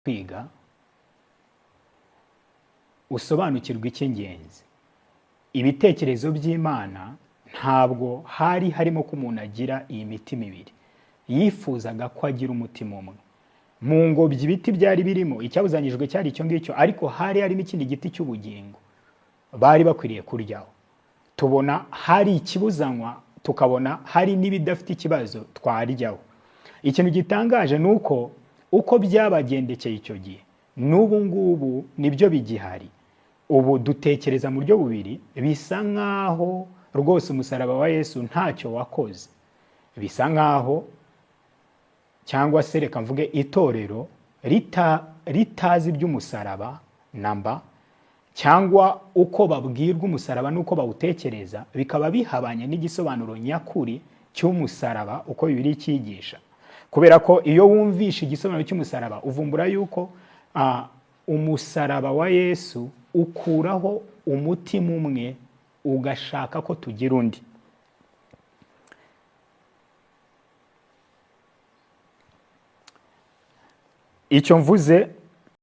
Kwiga usobanukirwa icy'ingenzi, ibitekerezo by'Imana ntabwo hari harimo ko umuntu agira iyi mitima ibiri. Yifuzaga ko agira umutima umwe. Mu ngobyi ibiti byari birimo, icyabuzanyijwe cyari icyo ngicyo, ariko hari harimo ikindi giti cy'ubugingo bari bakwiriye kuryaho. Tubona hari ikibuzanywa, tukabona hari n'ibidafite ikibazo twaryaho. Ikintu gitangaje ni uko uko byabagendekeye icyo gihe, n'ubu ngubu nibyo bigihari. Ubu dutekereza mu buryo bubiri, bisa nk'aho rwose umusaraba wa Yesu ntacyo wakoze, bisa nk'aho, cyangwa se reka mvuge itorero ritazi iby'umusaraba namba, cyangwa uko babwirwa umusaraba n'uko bawutekereza bikaba bihabanye n'igisobanuro nyakuri cy'umusaraba uko Bibiliya icyigisha. Kubera ko iyo wumvishe igisobanuro cy'umusaraba, uvumbura yuko umusaraba wa Yesu ukuraho umutima umwe, ugashaka ko tugira undi. Icyo mvuze